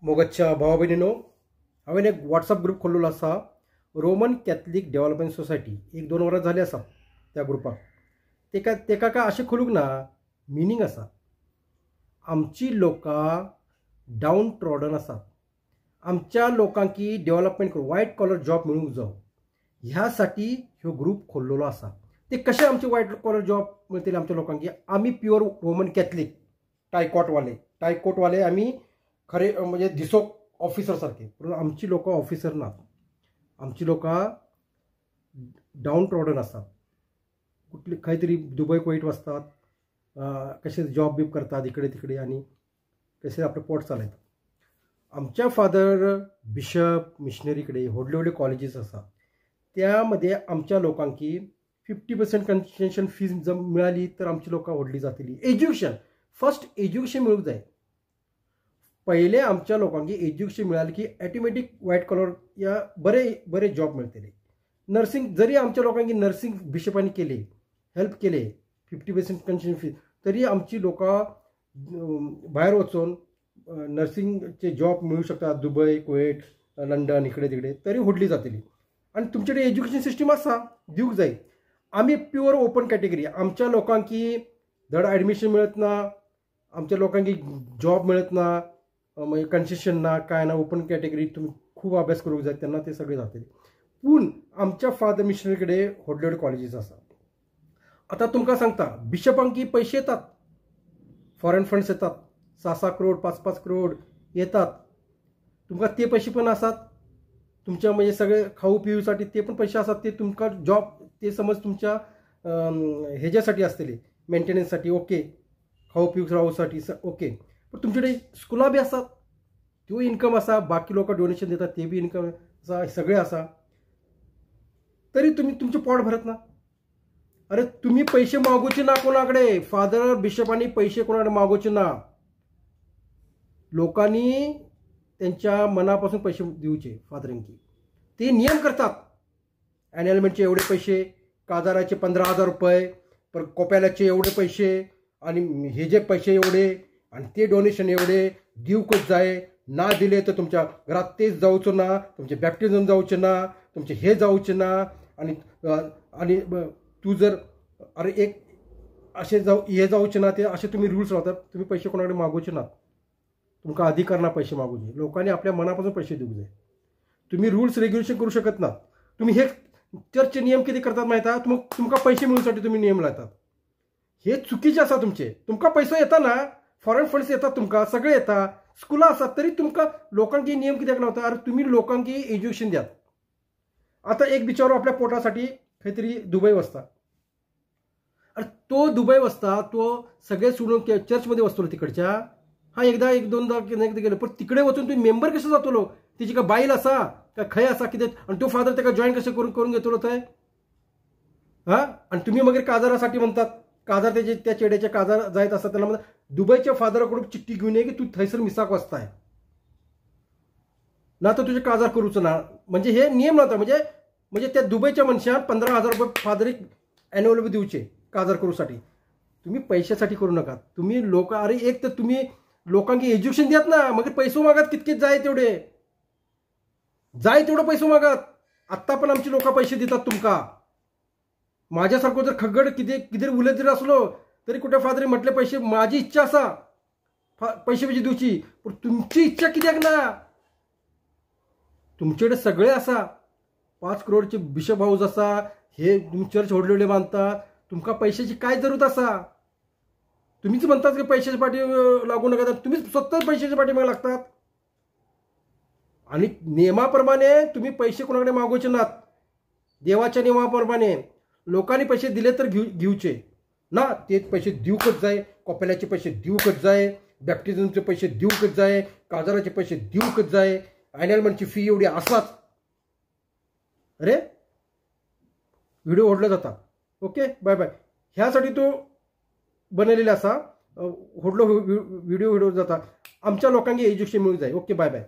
मोगाच्या भावा भयणीनो, हांवें एक वॉट्सअप ग्रूप खोल्लेलो आसा, रोमन कॅथलीक डेव्हलपमेंट सोसायटी. एक दोन वरां जालीं आसा त्या ग्रुपाक. तेका तेका काय अशें खोलूंक ना, मिनींग आसा. आमची लोकां डावन ट्रॉडन आसात, आमच्या लोकांकी डेव्हलपमेंट करूं, व्हायट कॉलर जॉब मेळूंक जावो ह्या साठी ह्यो ग्रूप खोल्लेलो आसा. ते कशें आमचे व्हायट कॉलर जॉब मेळटले आमच्या लोकांकी? आमी प्युअर रोमन कॅथलीक टायकॉटवाले, टायकोटवाले आमी खरे म्हणजे दिसोक ऑफिसर सारखे, पूण आमची लोकां ऑफिसर नात. आमची लोकां डावन ट्रॉडन आसात, कुठली खंय तरी दुबय कुवेट वचतात, कशे जॉब बीब करतात इकडे तिकडे आनी कशें आपलें पोट चलयतात. आमच्या फादर बिशप मिशनरी कडेन व्हडले व्हडले कॉलेजीस आसात, त्यामध्ये आमच्या लोकांकी 50% कन्सेशन फीज जर मिळाली तर आमची लोकां व्हडली जातली. एज्युकेशन फर्स्ट, एज्युकेशन मेळूंक जाय पयलें. आमच्या लोकांकी एज्युकेशन मिळालें की ऑटोमॅटीक व्हायट कॉलर या बरे बरे जॉब मेळटले. नर्सिंग जरी आमच्या लोकांकी नर्सिंग बिशपांनी केले, हेल्प केले 50% कन्सेशन फीज, तरी आमची लोकां भायर वचून नर्सिंगचे जॉब मेळूं शकता दुबय, कुवेट, लंडन इकडे तिकडे, तरी व्हडली जातली. आनी तुमचे कडेन एज्युकेशन सिस्टम आसा, दिवंक जाय. आमी प्युअर ओपन कॅटेगरी, आमच्या लोकांकी धड ॲडमिशन मेळत ना, आमच्या लोकांकी जॉब मेळत ना, मागीर कन्सेशन ना, काय ना. ओपन कॅटेगरी तुमी खूब अभ्यास करूंक जाय तेन्ना ते सगळे जातले. पूण आमच्या फादर मिशनरी कडेन व्हडले व्हडले कॉलेजीस आसा. आतां तुमकां सांगता, बिशपांकी पयशे येतात, फॉरेन फंड्स येतात, 6-6 करोड, 5-5 करोड येतात. तुमकां ते पयशे पण आसात, तुमच्या म्हणजे सगळे खाऊ पिऊसाठी ते पण पैसे आसात. ते तुमकां जॉब ते समज तुमच्या हेज्यासाठी आसतले, मेंटेनन्ससाठी ओके, खाऊ पिऊ रावसाठी ओके. पण तुमचे कडेन स्कुलां बी आसात, त्यो इन्कम आसा, बाकी लोक डोनेशन दितात ते बी इन्कम आसा, सगळें आसा. तरी तुमी तुमचें पोट भरत ना. अरे तुमी पैसे मागोवचे ना कोणा कडेन, फादर बिशपांनी पैसे कोणा कडेन मागोवचे ना. लोकांनी त्यांच्या मनापासून पैसे दिवचे फादरांकी. ते नियम करतात, ॲनलमेंटचे एवढे पैसे, काजाराचे 15,000 रुपये, पर कोप्यालाचे एवढे पैसे, आणि हे जे पैसे एवढे, आणि ते डोनेशन एवढे दिवकच जाय. ना दिले तर तुमच्या घरात तेच जावचो ना, तुमचे बॅप्टिझम जावचे ना, तुमचे हे जावचे ना. आणि आणि तू जर अरे एक असे जाऊ हे जावचे ना, ते असे तुम्ही रूल्स लावतात. तुम्ही पैसे कोणाकडे मागवचे ना, तुमकां अधिकार ना पैसे मागूचे. लोकांनी आपल्या मनापासून पैसे दिवंक जाय. तुम्ही रूल्स रेग्युलेशन करू शकत ना. तुम्ही हे चर्चचे नियम किती करतात माहिती आहे? तुमकां पैसे मेळूसाठी तुम्ही नियम लायतात, हे चुकीचे आसा तुमचे. तुमकां पैसो येता ना, फॉरेन फंड्स येतात तुमकां, सगळे येता, स्कुलां आसात, तरी तुमकां लोकांकी नियम कित्याक लावता? अरे तुम्ही लोकांकी एज्युकेशन द्यात. आतां एक बिचारो आपल्या पोटासाठी खंय तरी दुबय वचता, अरे तो दुबय वचता, तो सगळे सोडून चर्चमध्ये वचतलो तिकडच्या. हा एकदा एक दोनदा एकदा गेलो, पण तिकडे वचून तुम्ही मेंबर कसो जातलो? तिची काय बायल आसा काय खंय आसा कितें, आनी तो फादर ताका जॉईन कशें करून करून घेतलो थंय? हा, आनी तुमी मागीर काजारासाठी म्हणतात, काजार तेजे त्या चेड्याचे काजार जायत आसा तेन्ना म्हणतात दुबयच्या फादरा कडून चिठ्ठी घेवन ये की तूं थंयसर मिसाक वचताय, ना तर तुजे काजार करूचो ना. म्हणजे हे नियम लावता. म्हणजे म्हणजे त्या दुबयच्या मनशान 15,000 रुपये फादरीक एन्युअल दिवचे काजार करूसाठी. तुम्ही पैशासाठी करू नका. तुम्ही लोक, अरे एक तर तुम्ही लोकांकी एज्युकेशन दियात ना, मग पैसो मागात कितके जाय तेवढे, जाय तेवढे पैसे मागात. आत्ता पण आमची लोक पैसे दितात तुमका. माझ्यासारखं जर खगड किती किती उलयत जरी असलो तरी कुठे फादरी म्हटले पैसे, माझी इच्छा आसा पैसे पैसे दिवची, पण तुमची इच्छा कित्याक ना? तुमच्याकडे सगळे आसा, 5 करोडचे बिशप हाऊस आसा, हे तुम्ही चर्च व्हडले व्हडले बांधता, तुमकां पैशाची काय जरूरत आसा? तुम्हीच म्हणतात की पैशाच्या पाठी लागू नका, तुम्हीच स्वतः पैशाच्या पाठीमागे लागतात. आणि नियमाप्रमाणे तुम्ही पैसे कोणाकडे मागवचे नात, देवाच्या नियमाप्रमाणे लोकांनी पैसे दिले तर घेऊचे ना, ते पैसे दिवकच जाय. कॉपेल्याचे पैसे दिवकच जाय, बॅप्टिझमचे पैसे दिवकच जाय, काजाराचे पैसे दिवकच जाय, ॲनलमेंटची फी एवढी आसाच. अरे व्हिडिओ व्हडलो जाता. ओके, बाय बाय. ह्यासाठी तो बनवलेला असा व्हडलो व्हिडिओ व्हिडिओ जाता. आमच्या लोकांक एज्युकेशन मेळूंक जाय. Okay, bye bye.